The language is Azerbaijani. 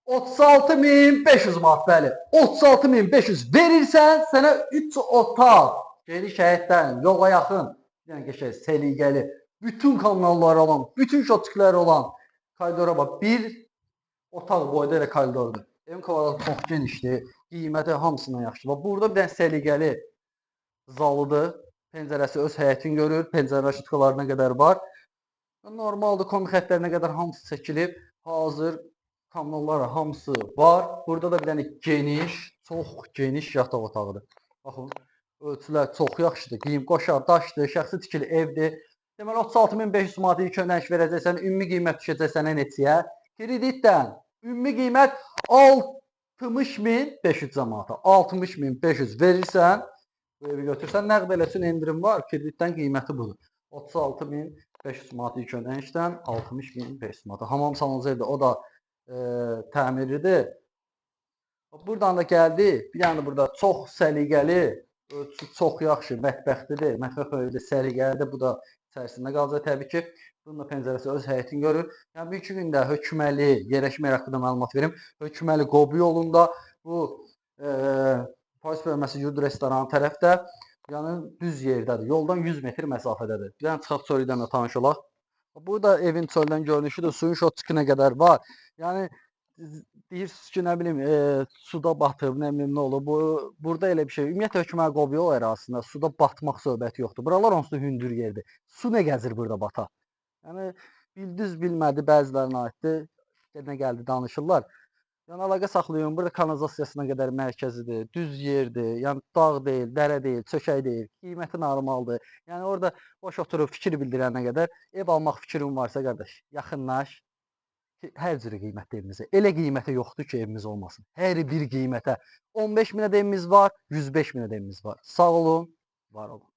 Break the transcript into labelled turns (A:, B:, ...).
A: 36.500 manat, bəli. 36.500 verirsən, sənə 3 otaq. Geniş həyətdən, yola yaxın, yəni qəşəng, səliqəli, bütün kanalları olan, bütün şotikləri olan koridora bax. Bir otaq boyda elə koridordur. Evin kvadratı çox genişdir. Qiyməti hamısından yaxşı. Bax, burada bir dənə səliqəli zalıdır. Pəncərəsi öz həyətini görür. Pəncərə şıtqalarına qədər var. Normaldır, kombi xəttlərinə qədər hamısı çəkilib. Hazır kanallar hamısı var. Burada da bir dənə geniş, çox geniş yataq otağıdır. Baxın, ölçülər çox yaxşıdır. Qiyim qoşar, daşdır, şəxsi tikili evdir. Deməli 36.500 manat ilk ödəniş verəcəksən, ümumi qiymət düşəcək sənə neçəyə? Kreditdən ümumi qiymət 60.500 manata. 60.500 verirsən, bu evi götürsən, nəqd elə üçün endirim var. Kreditdən qiyməti budur. 36.500 manat ilk ödənişdən 60.500 manata. Hamam sanuzeldir, o da təmiridir. Buradan da gəldi. Bir dənə də burada çox səliqəli, ölçüsü çox yaxşı mətbəxlidir. Mətbəx evdə səliqəlidir. Bu da içərisində qalacaq təbii ki. Bunun da pəncərəsi öz həyətini görür. Yəni bu iki gündə Hökməli yerləşmə yeri haqqında məlumat verim. Hökməli Qobu yolunda bu Payız bölməsi yurd restoranı tərəfdə, yəni düz yerdədir. Yoldan 100 metr məsafədədir. Bir dənə çıxaq çölü ilə də tanış olaq. Bu da evin çöldən görünüşüdür. Suyun şotçuku qədər var. Yəni deyirsiniz ki, nə bilim, suda batıb, nə bilim nə olub. Bu burada elə bir şey. Ümumiyyətlə Hökməli Qobu yol ərazisində suda batmaq söhbəti yoxdur. Buralar onsuz da hündür yerdir. Su nə gəzir burada bata? Yəni bildiz bilmədi bəzilərinə aiddir. Nə gəldi danışırlar. Yəni əlaqə saxlayın. Burada kanalizasiyasına qədər mərkəzidir, düz yerdir. Yəni dağ deyil, dərə deyil, çökək deyil. Qiyməti normaldır. Yəni orada boş oturub fikir bildirənə qədər ev almaq fikrin varsa qardaş, yaxınlaş. Hər cür qiymətli evimizə. Elə qiymətə yoxdur ki, evimiz olmasın. Hər bir qiymətə. 15 minə də evimiz var, 105 minə də evimiz var. Sağ olun, var olun.